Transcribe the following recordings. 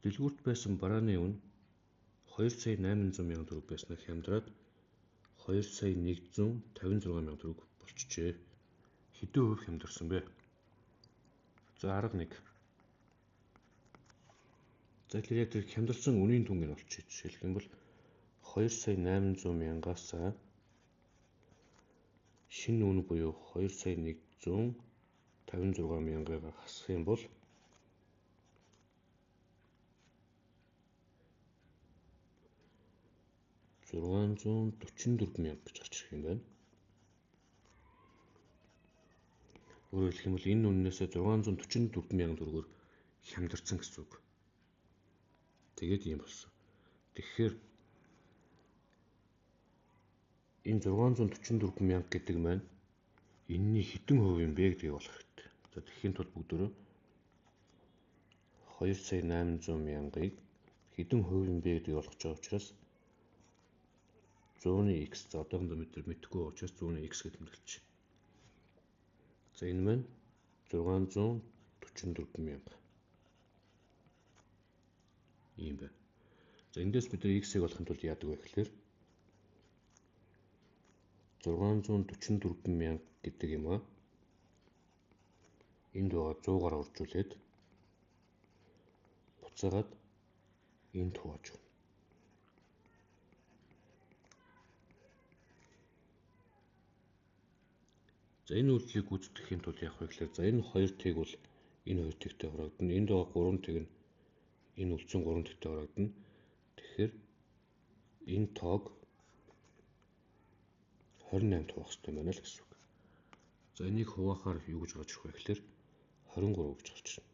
Дэлгүүрт байсан барааны үн 2 сая 800 мянган төгрөг байснаа хямдраад 2 сая 156 мянган төгрөг болчихжээ. Хэдэн хувь хямдарсан бэ? За арга 1. За тэгэхээр яг тэр хямдарсан үнийн дүнг нь олчих. Жишээлх юм бол 2 сая 800 мянгаас шинэ үн буюу 2 сая 156 мянгаыг хасах юм бол 644 мянга гэж гарч ирэх юм байна. Өөрөөр хэлэх юм бол энэ үннээсээ 644 мянган төгрөгөөр хямдарсан гэсэн үг. Тэгээд ийм болсон. Тэгэхээр энэ 644 мянга гэдэг маань энэний хэдэн хувь юм бэ гэдгийг олох хэрэгтэй. За тэгэхийн тулд бүгдөө 2 сая 800 мянгаыг хэдэн хувь юм бэ гэдгийг олох гэж байгаа учраас 100-ны x, за одоохондоо мэдэхгүй учраас 100-ны x гэж тэмдэглэж. За энэ маань 644 мянга. Ийм байна. За эндээс бид x-ийг олохын тулд яадаг вэ гэхээр 644 мянга гэдэг юм аа энд байгаа 100-аар үржүүлээд буцаагаад энд хувааж өгнө. За энэ үйлдэлийг гүйцэтгэхийн тулд яах вэ гэхээр за энэ хоёр тэг бол энэ хоёр тэгтэй хураагдана. Энд байгаа 3 тэг нь энэ үлдсэн 3 тэгтэй хураагдана. Тэгэхээр энэ тоог 28 хуваах хэрэгтэй байна л гэсэн үг. За энийг хуваахаар юу гэж гарч ирэх вэ гэхээр 23 гэж гарч ирнэ.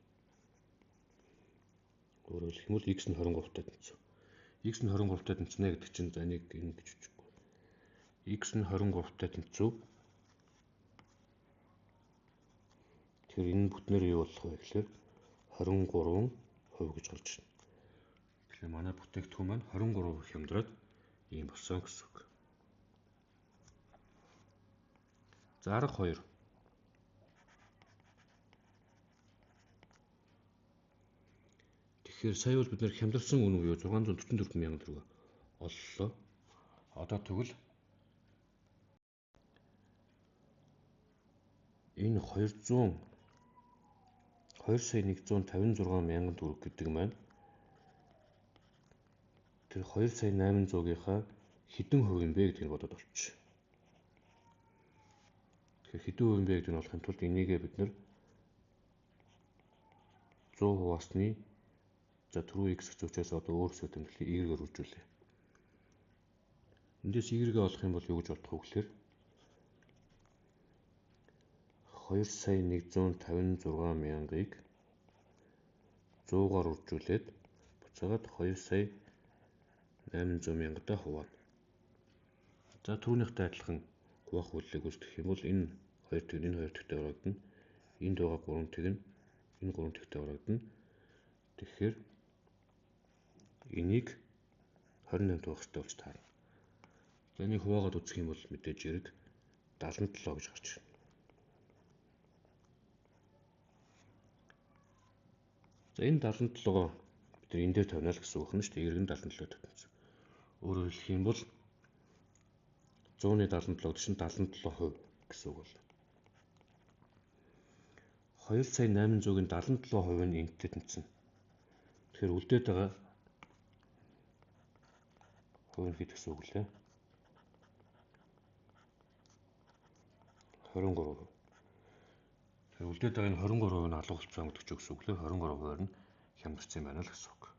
Өөрөөр хэлэх юм бол x нь 23-тай тэнцв. X нь 23-тай тэнцнэ гэдэг чинь за энийг энэ гэж бичихгүй. X нь 23-тай тэнцв. Тэгэхээр энэ бүтнээр юу болох вэ гэхээр 23% гэж гарч ирнэ. Тэгэхээр манай бүтээгдэхүүн маань 23% хямдраад ийм болсон гэсэн үг. За арга 2. Тэгэхээр сая бол бид нэр хямдарсан үн буюу 644 мянган төгрөг оллоо. Одоо тэгвэл энэ 2 сая 156 мянган төгрөг гэдэг маань тэр 2 сая 800-ийнхаа хэдэн хувь юм бэ гэдгийг бодоод олчих. Тэгэхээр хэдэн хувь юм бэ гэдгийг олохын тулд энийгээ бид нэр 100 хуваасны за түрүү x гэсэн учраас одоо өөр хэсэг тэмдэглэе y-гээр үржүүлье. Эндээс y-гээ олох юм бол юу гэж бодох вэ гэхээр 2 сая 156 мянгаыг 100-аар үржүүлээд буцаагаад 2 сая 800 мянгадаа хуваана. За түүнийхтэй адилхан хуваах үйлдэлийг гүйцэтгэх юм бол энэ хоёр тэг энэ хоёр тэгтэй хураагдана. Энд байгаа 3 тэг нь энэ 3 тэгтэй хураагдана. Тэгэхээр энийг 28 хуваах хэрэгтэй болж таарна. За энийг хуваагаад үзэх юм бол мэдээж зэрэг 77 гэж гарч ирнэ. За энэ 77-го бид энэ дээр тавина л гэсэн үг байна шүү дээ. Y нь 77 тавьсан. Өөрөөр хэлэх юм бол 100-ны 77 гэдэг чинь 77% гэсэн үг бол. 2 сая 800-ийн 77% нь энэтэй тэнцэнэ. Тэгэхээр үлдээд байгаа хувь нь хэд гэсэн үг лээ? 23%. Тэгэхээр үлдээд байгаа энэ 23% нь алга болцсон гэдэг ч гэсэн үг лээ. 23% нь хямдарсан юм байна л гэсэн үг.